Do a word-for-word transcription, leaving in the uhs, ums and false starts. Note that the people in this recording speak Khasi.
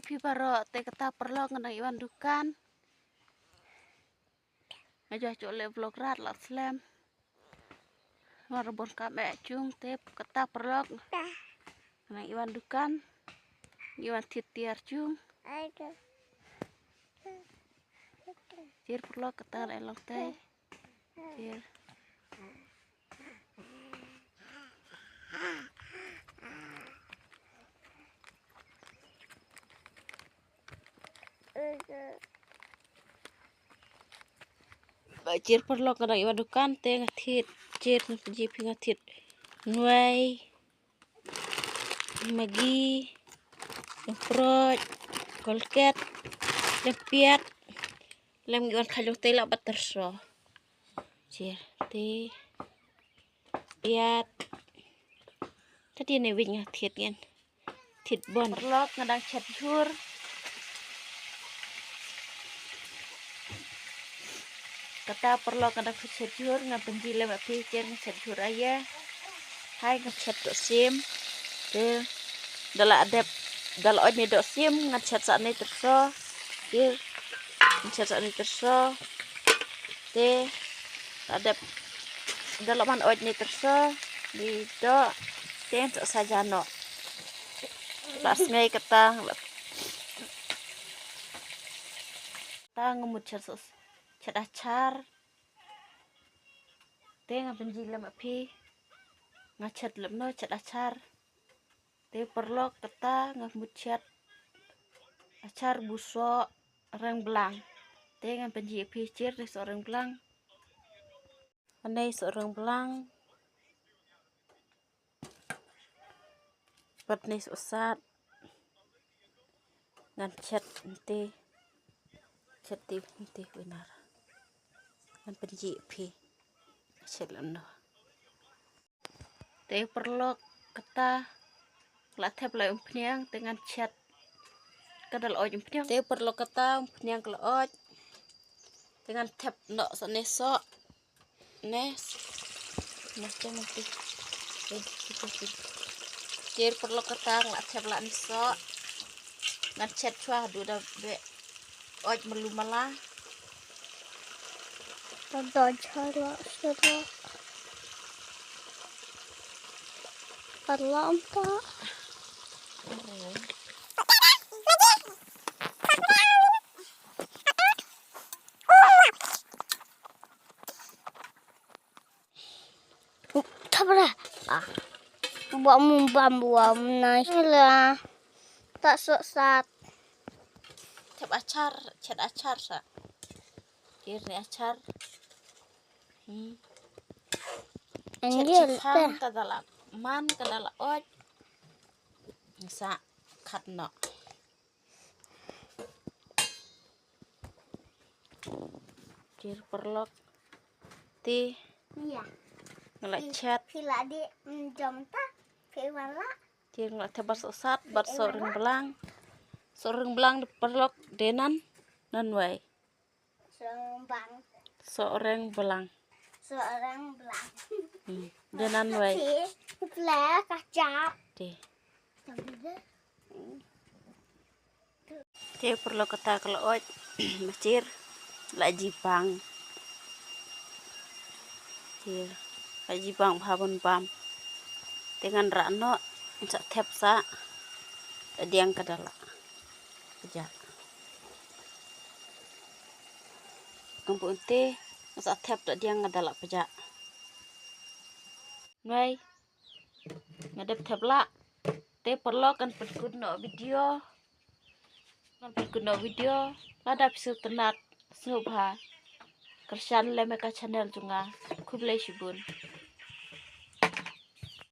Phi baroh, te kata paralok nga dang ïa wan dukan. Nga ju ïa shu leh vlog rat la slem. Nga ruh bun kam eh jong te kata paralok. Nga dang ïa wan dukan. Ïa wan thied tiar jong. Tiar paralok kata eh long te. Tiar. Ba, tiar paralok nga dang ïa wan dukan te nga thied, tiar nga pynjih phi nga thied. Nongwei, Maggi, lem prot, Colgate, lem piat, lem ngi wan kha jong te la ba tyrso. Tiar te piat. Te tiar ne wing nga thied ngin. Thied bun. Paralok nga dang chet jhur. Kata paralok nga dang chet jhur, nga pynjih lem ïa phi tiar nga chet jhur aïa. Hai nga chet doh sim. Te da la dep, da la oit ne doh sim, nga chet sa ne tyrso. Te nga chet sa ne tyrso. Te la dep, da la man oit ne tyrso. Di doh. Te nga sa ja noh. La sngew kata la. Ta nga mut chet sa, chet achar. Te nga pynjih lem ïa phi. Nga chet lem noh chet achar. Te paralok kata nga mut chet achar bu soh reng blang. Te ngan pynjih ïa phi tiar te soh reng blang. Ane soh reng blang. Pat ne soh sat. Ngan chet nte. Chet te nte winar. Ngan pynjih ïa phi. Chet lem noh. Te paralok kata la thep la umphniang te ngan chet. Ka da la oit umphniang. Te paralok kata umphniang ka la oit. Te ngan thep noh sa ne soh. Ne. Nah, chem nanti. Te, te, te, te. Te paralok kata la thep la ne soh. Ngan chet chwa du da be. Oit malu mala. Tada jhala shala. Alam ta. Tabra. Ah. Buat mumbam buat menai. Alah. Tak sok sat. Chet achar, chet achar sa. Kir ni achar. Hmm. Chet Anjir, chifang teh. Ka da la man, ka da la oit. Sa khat noh. Kir paralok. Te. Iya. Nga la chet. Phi la dei, mm, jom ta. Phi wan la. Te nga la thep bad soh sat, bad soh reng blang. Soh reng blang de paralok de nan, nan wei. Soh reng blang. Soh reng blang. Soh reng blang. Hmm. De nan wei. Te. Ple ka chap. Te. Te paralok kata ka la oit, ba kir, la jibang. Kir, la jibang bha ban bam. Te ngan rah noh, ngan sa thep sa, la diang ka da la. Pjah. Ngan buh te, ngan sa thep la diang ka da la pjah. Ngai. Nga dep thep la. Te paralok ngan pynkut noh video. Ngan pynkut noh video. Lada phi sngewtynnat sngewbha kyrshan lem ïa ka channel jong nga. Khublei shibun.